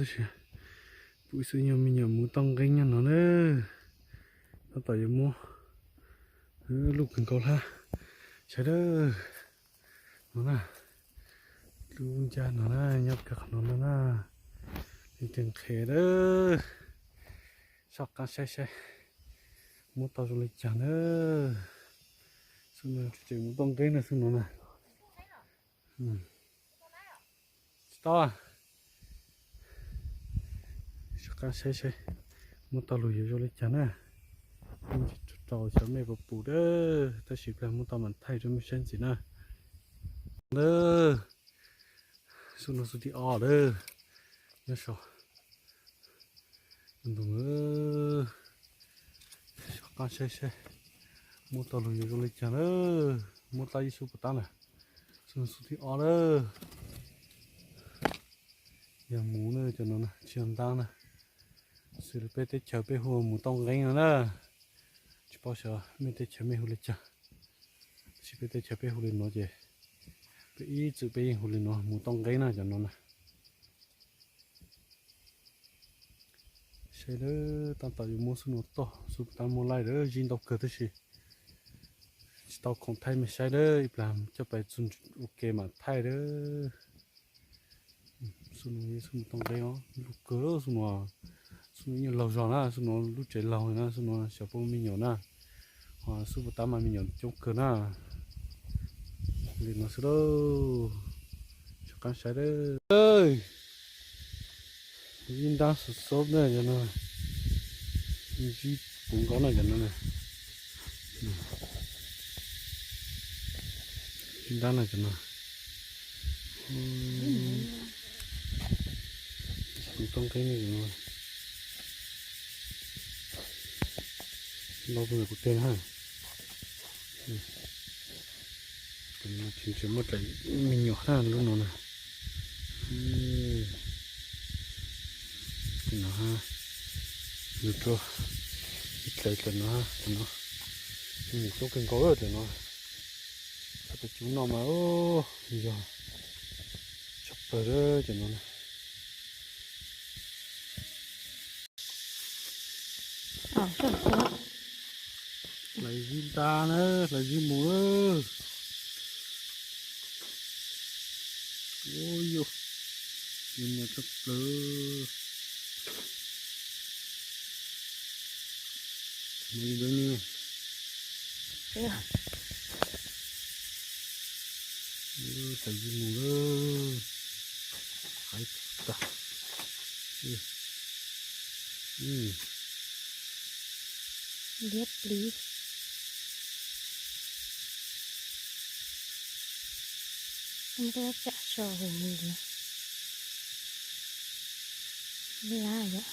Tab sis pom ib tug nyuag me nyuam mus toj nqeeb nyob no na. Tab tom yuav muab, lub kawg nkaus hlab. Saib dawb, no na, lub ncaj no na, nyob kawg qhov no no na. Leej twg nqhis dawb, soj qab saib saib muab tau zoo li cas na. Xub no tseem mus toj nqeeb na xub no na. Tsis tau, soj qab saib saib muab tau lus yuav zoo li cas na. Rau xyov mej puas pum dawb, tab sis plag muab tau mam thaij rau mej saib ntxiv na. Dawb, xub no xub thib ob dawb, nyob saum ntug. Soj qab saib saib muab tau lus yuav zoo li cas na. Muab tau ib xub puas tab na. Xub no xub thib ob lawm. Yog mus na cov no na tsis yog ntab na. Xws li peb teb chaws peb hu mus toj nqeeb no na. Tsis paub xyov mej teb chaws mej hu li cas, tab sis peb teb chaws peb hu li no ces peb ib txwm peb yeej hu li no mus toj nqeeb na cov no na. Saib dawb, tab tom yuav muab xub no toj, xub puas tab muab laij dawb, zib ntau kawg tab sis tsis tau khoom thaij mej saib dawb, ib plag coj pais txug ua ke mam thaij dawb. Xub no yog xub mus toj nqeeb os, lug kawg xub no. Xub no yeej laug zog na, xub no lub tsev laug na, xub no xyov puas muaj me nyuam na. Ho xub puas tab mas me nyuam coob kawg na. Li no xwb lauj. Soj qab saib dawb. Zib ntab xov xob na cov no. Zib puv nkaus na cov no na. Zib ntab na cov no. Toj nqeeb no, los kuv teg na. Tseem muaj dlaim me nyuam na lub no na. Tes no, lug rua ib dlaim dlaim no, tes no, me nyuam coob kawg nkaus dlaim no. Txhob pes cub noj mas yog tshaj plaws cov no na. Hlais zib ntab na, hlais zib mus. Ua yus, yus niam tshaj plaws. Mus yus dab ni. Hlais zib mus lawm. Hlais tag. Liab pliv. Muab tej tsam so hauv li lab yom.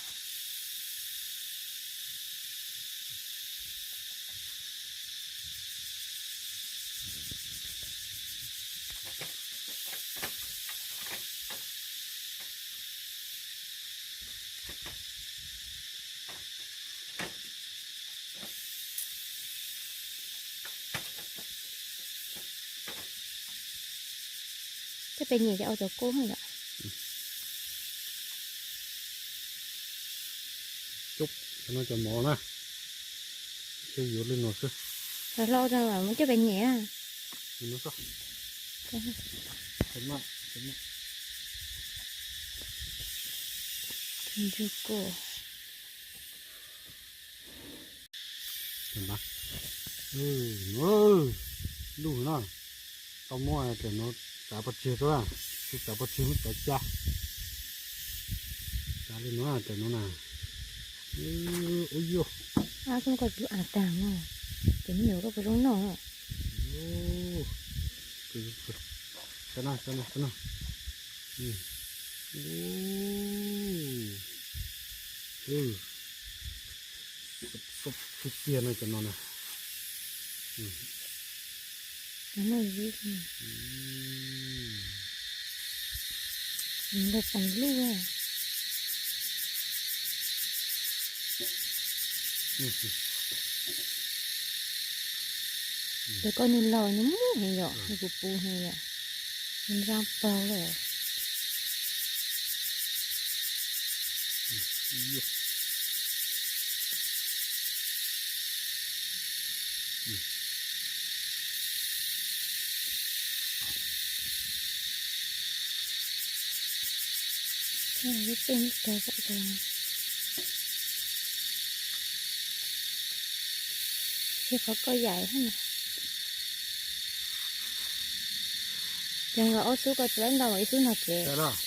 Coj pem nyem ces ua cov kub yom. Cov no cov mov na, ces yuav li no xwb. Hlau muab coj pem nyem. Ntsuj kuj. Lug na, tau muab tes no tsav pov tseg rau, tsav pov tseg muab tsav ca, tsav li no tes no na. Ua yus, koj lub av tag no, ces me nyuam koj puas zoo noj? Saib na, saib na, saib na. Xub tiag tiag no cov no na. Nws los peem lub. Ces koj nws laus nws muaj heev yom, nws puv puv heev yom, nws nrab paug lawm. Qhov koj yaim, ces nkawd ob xub koj tsis laib ntau, ib xub nrog kev los.